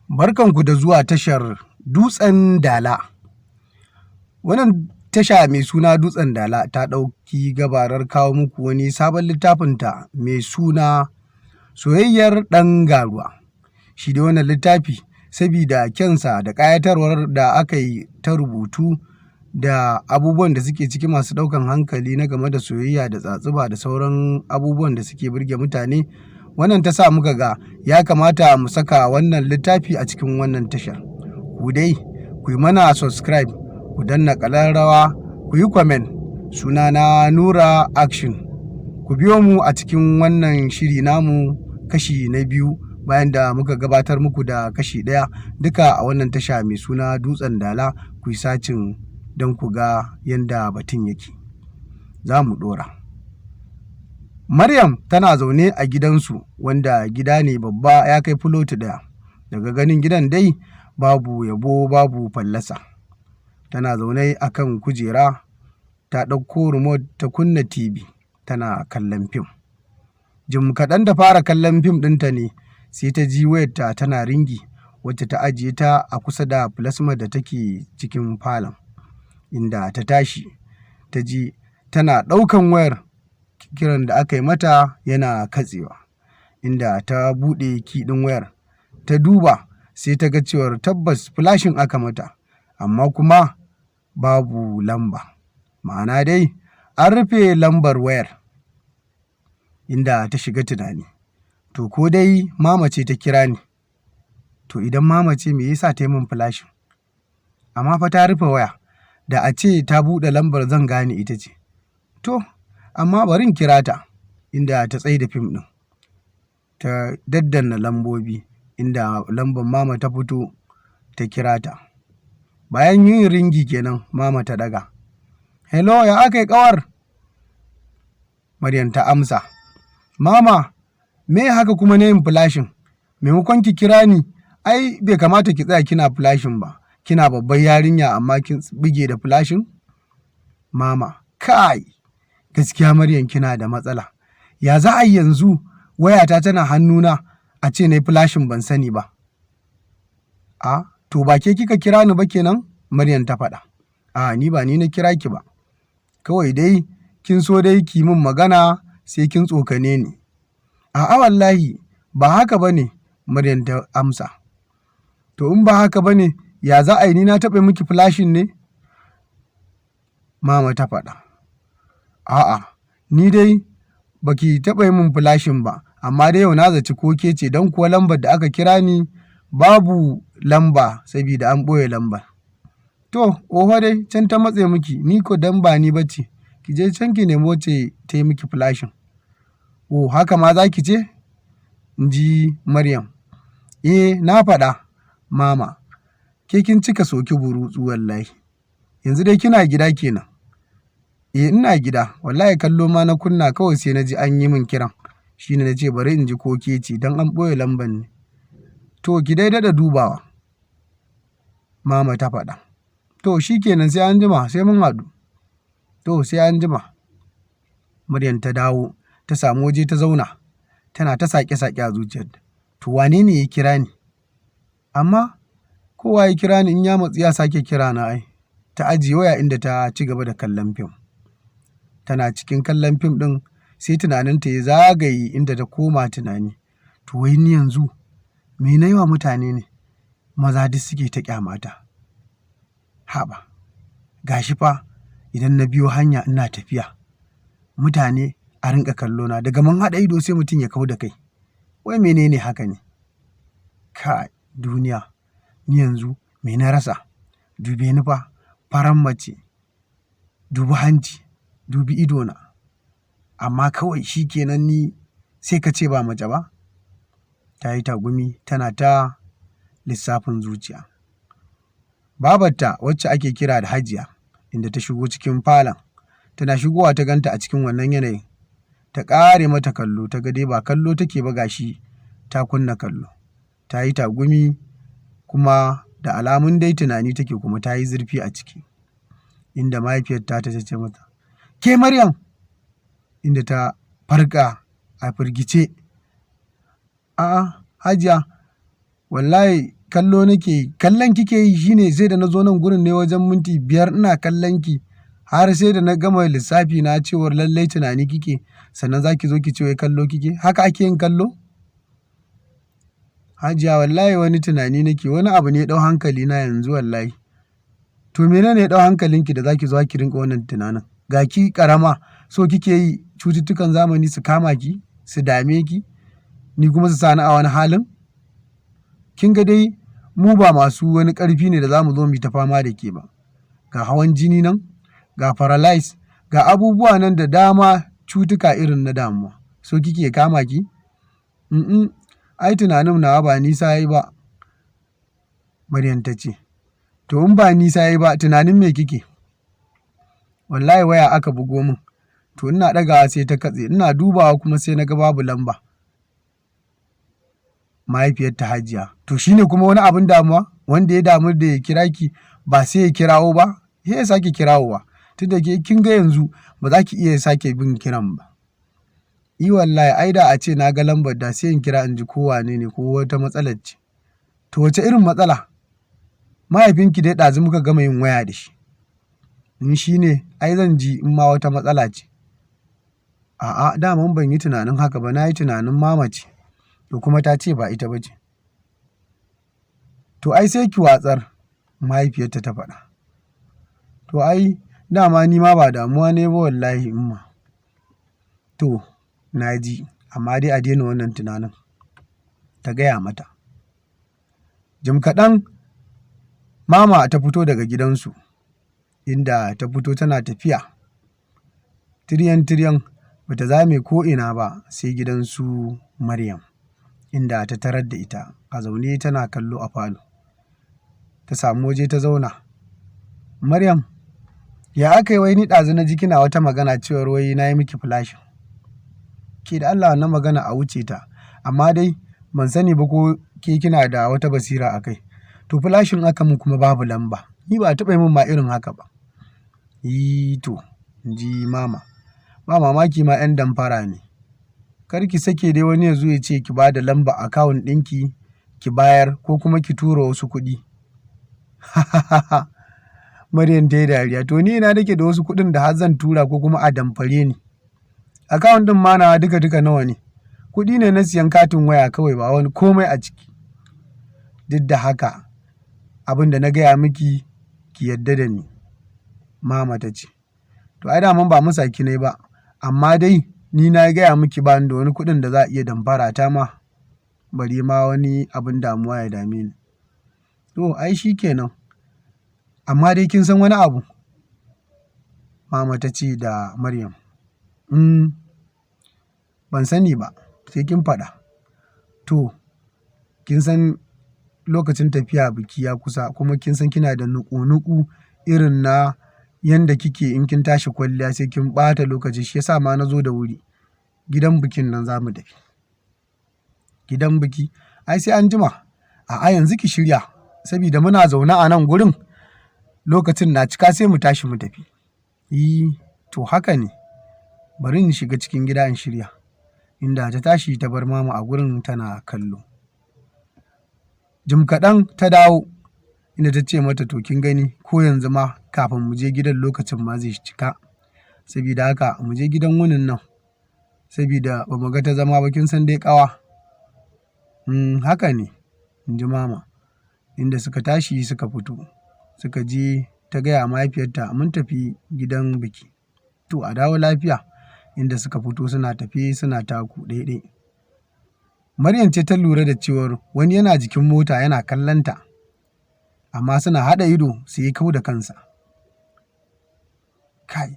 Barkanku da zuwa tashar Dutsen Dala. Wannan tasha mai suna Dutsen Dala ta ɗauki gabarar kawo muku wani sabon littafinta mai suna Soyayyar Ɗan Garuwa. Shi dai wannan littafi, sabida kyansa da ƙayatarwar da aka yi ta rubutu da abubuwan da suke ciki masu ɗaukan hankali na game da soyayya da tsatsuba da sauran abubuwan da suke burge mutane, wannan ta sa muka ga ya kamata mu saka wannan littafi a cikin wannan tashar. Ku dai ku yi mana subscribe, ku danna ƙararrawa, ku yi comment. Sunana Nura Action. Ku biyo mu a cikin wannan shiri namu kashi na biyu, bayan da muka gabatar muku da kashi ɗaya, duka a wannan tasha mai suna Dutsen Dala. Ku yi searching don ku ga yadda batun yake. Za mu ɗora. Maryam tana zaune a gidansu, wanda gida ne babba, ya kai fuloti ɗaya. Daga ganin gidan dai babu yabo babu fallasa. Tana zaune a kan kujera, ta ɗauko remote, ta kunna TV tana kallon fim. Jim kaɗan da fara kallon fim ɗinta ne sai ta ji wayarta tana ringing, wacce ta ajiye ta a kusa da plasma da take cikin falon. Inda ta tashi ta ji tana ɗaukan wayar, kiran da aka yi mata yana katsewa. Inda ta buɗe key ɗin wayar ta duba, sai ta ga cewar tabbas flashing aka mata, amma kuma babu lamba. Ma'ana dai an rufe lambar wayar. Inda ta shiga tunani. To, ko dai Mama ce ta kira ni? To, idan Mama ce, me yasa ta yi min flashing? Amma fa ta rufe waya. Da a ce ta buɗe lambar, zan gane ita ce. To, amma bari in kira ta. Inda ta tsaida fim ɗin. Ta daddanna lambobi, inda lambar Mama ta fito, ta kira ta. Bayan yin ringing kenan, Mama ta ɗaga. "Hello, ya aka yi, ƙawar?" Maryam ta amsa. "Mama, me haka kuma na yin flashing? Maimakon ki kira ni, ai bai kamata ki tsaya kina flashing ba. Kina babbar yarinya amma kin buge da flashing?" Mama, "Kai, gaskiya Maryam kina da matsala. Ya za a yi yanzu wayata tana hannuna a ce na yi flashing ban sani ba?" "A, to ba ke kika kira ni ba kenan?" Maryam ta faɗa. "A, ni ba ni na kira ki ba. Kawai dai kin so dai ki min magana, sai kin tsokane ni." "A'a wallahi ba haka ba ne," Maryam ta amsa. "To, in ba haka ba ne, ya za a yi ni na taɓa miki flashing ne?" Mama ta faɗa. "A'a, ni dai baki taɓa yi min flashing ba, amma dai yau na zaci ko ke ce, don kuwa lambar da aka kira ni babu lamba sabida an ɓoye lambar." "To, oho dai, can ta matse miki, ni ko dan ba ni ba ce. Ki je can ki nemi wacce ta yi miki flashing." "Oh, haka ma za ki ce?" In ji Maryam. "Eh, na faɗa, Mama. Ke kin cika soki burutsu wallahi. Yanzu dai kina gida kenan?" "Eh, ina gida. Wallahi kallo ma na kunna, kawai sai na ji an yi min kiran. Shi ne na ce bari in ji ko ke ce, don an ɓoye lambar ne." "To, ki dai daɗa dubawa," Mama ta faɗa. "To, shi kenan, sai an jima, sai mun haɗu." "To, sai an jima." Maryam ta dawo ta samu waje ta zauna, tana ta saƙe-saƙe a zuciyarta. To, wane ne ya kira ni? Amma kowa ya kira ni, in ya matsu ya sake kira na ai. Ta ajiye waya, inda ta ci gaba da kallon fim. Tana cikin kallon fim ɗin sai tunaninta ya zagaye, inda ta koma tunani. To, wai ni yanzu me na yi wa mutane ne maza duk suke ta ƙyamata? Haba, ga shi fa idan na biyo hanya ina tafiya, mutane a rinƙa kallo na, daga mun haɗa ido sai mutum ya kau da kai. Wai menene haka ne? Kai duniya, ni yanzu me na rasa? Dube ni fa, farar mace, dubi hanci, dubi idona. Amma kawai shi kenan ni sai ka ce ba mace ba? Ta yi tagumi tana ta lissafin zuciya. Babarta, wacce ake kira da Hajiya, inda ta shigo cikin falon, tana shigowa ta ganta a cikin wannan yanayin. Ta ƙare mata kallo, ta ga dai ba kallo take ba, gashi ta kunna kallo. Ta yi tagumi kuma da alamun dai tunani take, kuma ta yi zurfi a ciki. Inda mahaifiyar ta ta ce mata, "Ke Maryam!" Inda ta farka a firgice. "A'a Hajiya, wallahi Kallo nake. Kallon kike yi shine sai da na zo nan gurin ne wajen minti 5 ina kallon ki har sai da na gama lissafi na cewar lallai tunani kike, sannan za ki zo ki ce wai kallo kike. Haka ake yin kallo? Hajiya, wallahi wani tunani nake, wani abu ne ya ɗau hankali na yanzu wallahi. To menene ya ɗau hankalinki da za ki zo ki rinƙa wannan tunanin? Ga ki ƙarama, so kike yi cututtukan zamani su kama ki, su dame ki, ni kuma su sa ni a wani halin? Kin ga dai mu ba masu wani ƙarfi ne da za mu zo mu yi ta fama da ke ba. Ga hawan jini nan, ga paralyze, ga abubuwa nan da dama, cutuka irin na damuwa. So kike kama ki? Mm, ai tunanin nawa ba nisa yayi ba. Maryam ta ce, to in ba nisa yayi ba, tunanin me kike? Wallahi waya aka bugo min. To ina ɗagawa sai ta katse, ina dubawa kuma sai na ga babu lamba. Mahaifiyarta Hajiya. To shine kuma wani abin damuwa? Wanda ya damu da ya kira ki ba sai ya kirawo ba? Sai ya sake kirawowa. Tunda ke kin ga yanzu ba za ki iya sake bin kiran ba. I wallahi, ai da a ce na ga lambar da sai in kira in ji ko wane ne, ko wata matsalar ce. To wace irin matsala? Mahaifinki dai ɗazu muka gama yin waya da shi. In shi ne ai zan ji in ma wata matsala ce. A'a, daman ban yi tunanin haka ba, na yi tunanin mama ce. To kuma ta ce ba ita ba ce. To ai sai ki watsar, mahaifiyarta ta faɗa. To ai dama ni ma ba damuwa ne ba wallahi, Umma. To na ji, amma dai a daina wannan tunanin, ta gaya mata. Jim kaɗan mama ta fito daga gidansu, inda ta fito tana tafiya tiryan tiryan, bata zame ko ina ba sai gidan su Maryam, inda ta tarar da ita a zaune tana kallo a falo. Ta samu waje ta zauna. Maryam, ya aka yi wai ni ɗazu na ji kina wata magana cewar wai na yi miki flashing? Ke da Allah, wannan magana a wuce ta, amma dai ban sani ba ko ke kina da wata basira a kai. To flashing aka min kuma babu lamba. Ni ba a taɓa yi min ma irin haka ba. Yi to, in ji mama. Ba mamaki ma 'yan damfara ne. Kar ki sake dai wani ya zo ya ce ki ba da lamba account ɗinki ki bayar ko kuma ki tura wasu kuɗi. Maryam ta yi dariya. To ni ina nake da wasu kuɗin da har zan tura ko kuma a damfare ni? Account ɗin ma nawa duka duka nawa ne? Kuɗi ne na siyan katin waya kawai, ba wani komai a ciki. Duk da haka, abin da na gaya miki ki yadda da ni, mama ta ce. To ai daman ba musa ki ne ba, amma dai ni na gaya miki ba ni da wani kuɗin da za a iya damfara ta ma, bari ma wani abin damuwa ya dame ni. To ai shi kenan. Amma dai kin san wani abu? Mama ta ce da Maryam. Ban sani ba, sai kin faɗa. To, kin san lokacin tafiya biki ya kusa, kuma kin san kina da nuƙu-nuƙu irin na yanda kike in kin tashi kwalliya sai kin ɓata lokaci, shi yasa ma na zo da wuri. Gidan bikin nan za mu tafi. Gidan biki? Ai sai an jima. A'a, yanzu ki shirya, saboda muna zaune a nan gurin, lokacin na cika sai mu tashi mu tafi. I to haka ne. Bari in shiga cikin gida in shirya. Inda ta tashi ta bar mama a gurin tana kallo. Jim kaɗan ta dawo, inda ta ce mata, to kin gani ko yanzu ma kafin mu je gidan lokacin ma zai cika. Sabida haka mu je gidan wunin nan, sabida ba mu ga ta zama ba, kin san dai ƙawa. Haka ne, in ji mama. Inda suka tashi suka fito suka je, ta gaya mahaifiyarta, mun tafi gidan biki. To a dawo lafiya. Inda suka fito suna tafe suna taku ɗai-ɗai. Maryam ce ta lura da cewar wani yana jikin mota yana kallonta, amma suna haɗa ido sai ya kau da kansa. Kai,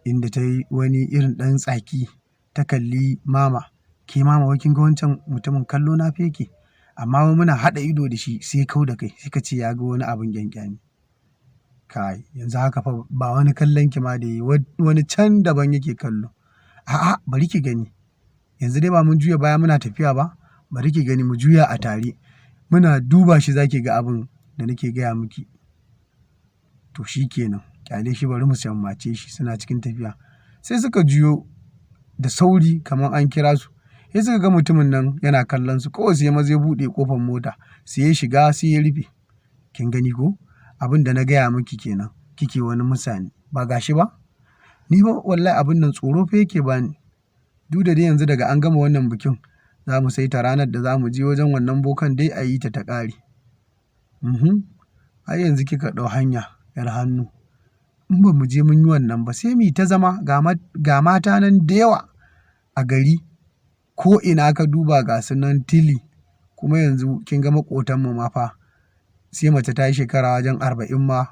inda ta yi wani irin ɗan tsaki ta kalli mama. Ke mama, wai kin ga wancan mutumin kallo na fa yake, amma wai muna haɗa ido da shi sai kau da kai, sai ka ce ya ga wani abin ƙyanƙyami. Kai, yanzu haka fa ba wani kallon ki ma da yi, wani can daban yake kallo. A'a, bari ki gani. Yanzu dai ba mun juya baya muna tafiya ba, bari ki gani mu juya a tare. Muna duba shi za ki ga abin da nake gaya miki. To shi kenan, ƙyale shi, bari mu shammace shi. Suna cikin tafiya sai suka juyo da sauri kamar an kira su. Sai Sai suka ga mutumin nan yana kallon su, kawai sai maza ya buɗe ƙofar mota, sai ya shiga sai ya rufe. Kin gani ko? Abin da na gaya miki kenan, kike wani musa ni. Ba gashi ba? Ni ba wallahi abin nan tsoro fa yake bani. Duk da dai yanzu daga an gama wannan bikin za mu saita ranar da za mu je wajen wannan bokan dai a yi ta ta ƙare. Ai yanzu kika ɗau hanya 'yar hannu. In ba mu je mun yi wannan ba sai mu yi ta zama ga mata nan da yawa a gari, ko ina ka duba ga su nan tili. Kuma yanzu kin ga maƙotanmu ma fa sai mace ta yi shekara wajen 40 ma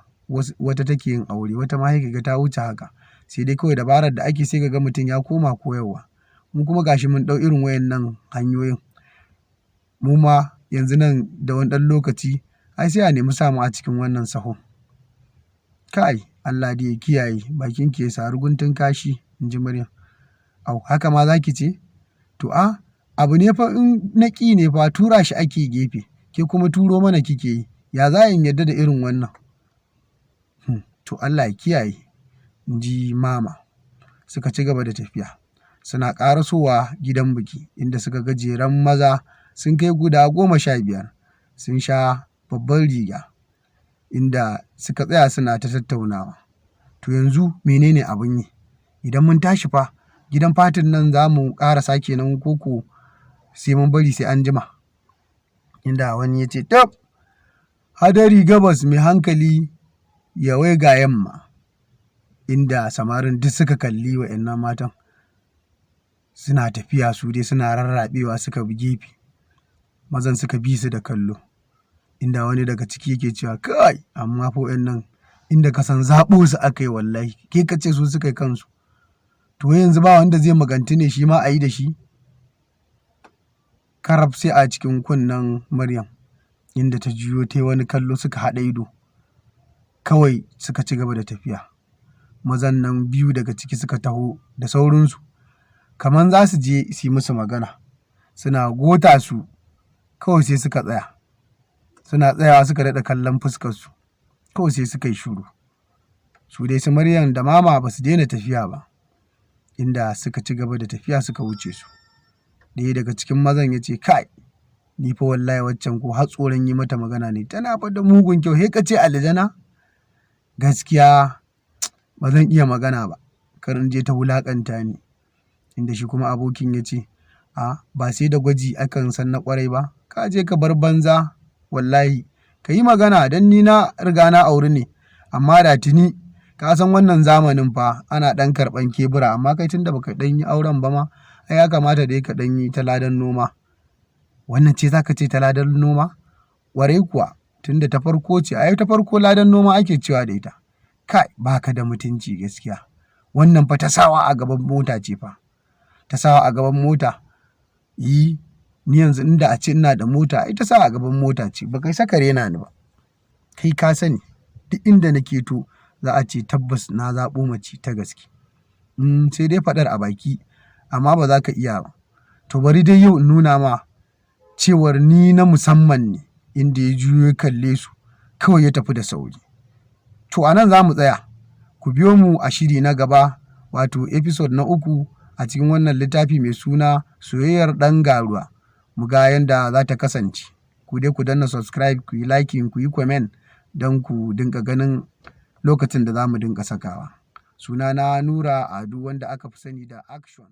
wata take yin aure, wata ma sai ka ga ta wuce haka. Sai dai kawai dabarar da ake, sai ka ga mutum ya koma koyarwa. Mu kuma gashi mun ɗau irin wayannan hanyoyin. Mu ma yanzu nan da wani ɗan lokaci ai sai a nemi samu a cikin wannan sahun. Kai, Allah dai ya kiyaye, bakinki ya sari guntun kashi, in ji Maryam. Au, haka ma za ki ce? To a abu ne fa in na ƙi ne fa tura shi ake gefe, ke kuma turo mana kike yi. Ya za in yarda da irin wannan? To Allah ya kiyaye, in ji mama. Suka ci gaba da tafiya. Suna ƙarasowa gidan biki inda suka ga jeran maza sun kai guda 15, sun sha babban riga, inda suka tsaya suna ta tattaunawa. To yanzu menene abin yi? Idan mun tashi fa gidan fatin nan za mu ƙarasa kenan ko ko sai mun bari sai an jima? Inda wani ya ce, tab, hadari gabas, mai hankali ya waiga yamma. Inda samarin duk suka kalli wa'innan matan suna tafiya, su dai suna rarraɓewa suka bi gefe. Mazan suka bi su da kallo. Inda wani daga ciki yake cewa, kai, amma fa wa'innan inda ka san zaɓo su aka yi, wallahi ke ka ce su suka yi kansu. To yanzu ba wanda zai magantu ne shi ma a yi da shi? Karab sai a cikin kunnen Maryam, inda ta juyo ta yi wani kallo, suka haɗa ido. Kawai suka ci gaba da tafiya. Mazan nan biyu daga ciki suka taho da saurinsu kamar za su je su yi musu magana. Suna gota su kawai sai suka tsaya. Suna tsayawa suka daɗa kallon fuskarsu. Kawai sai suka yi shiru. Su dai su Maryam da mama ba su daina tafiya ba. Inda suka ci gaba da tafiya suka wuce su. Ɗaya daga cikin mazan ya ce, kai, ni fa wallahi waccan ko har tsoron yi mata magana ne, tana fa da mugun kyau, sai ka ce aljana. Gaskiya ba zan iya magana ba, kar in je ta wulaƙanta ni. Inda shi kuma abokin ya ce, a ba sai da gwaji akan san na ƙwarai ba, ka je ka bar banza, wallahi ka yi magana, don ni na riga na auri ne, amma da tuni ka san wannan zamanin fa ana ɗan karɓan kebura, amma kai tunda baka ɗan yi auren ba ma, ai ya kamata dai ka ɗan yi ta ladan noma. Wannan ce za ka ce ta ladan noma? Ƙwarai kuwa, tunda ta farko ce, ai ta farko ladan noma ake cewa da ita. Kai, baka da mutunci gaskiya. Wannan fa ta sawa a gaban mota ce fa. Ta sawa a gaban mota. Yi, ni yanzu inda a ce ina da mota, ai ta sawa a gaban mota ce, ba kai saka rena ni ba. Kai ka sani duk inda na keto za a ce tabbas na zaɓo mace ta gaske. Sai dai faɗar a baki, amma ba za ka iya ba. To bari dai yau in nuna ma cewar ni na musamman ne, inda ya juyo ya kalle su kawai ya tafi da sauri. To a nan za mu tsaya. Ku biyo mu a shiri na gaba, wato episode na 3 a cikin wannan littafi mai suna Soyayyar Ɗan Garuwa. Mu ga yanda za ta kasance. Ku dai ku danna subscribe, ku yi liking, ku yi comment don ku dinga ganin lokacin da za mu dinga sakawa. Sunana Nura Ado, wanda aka fi sani da Action.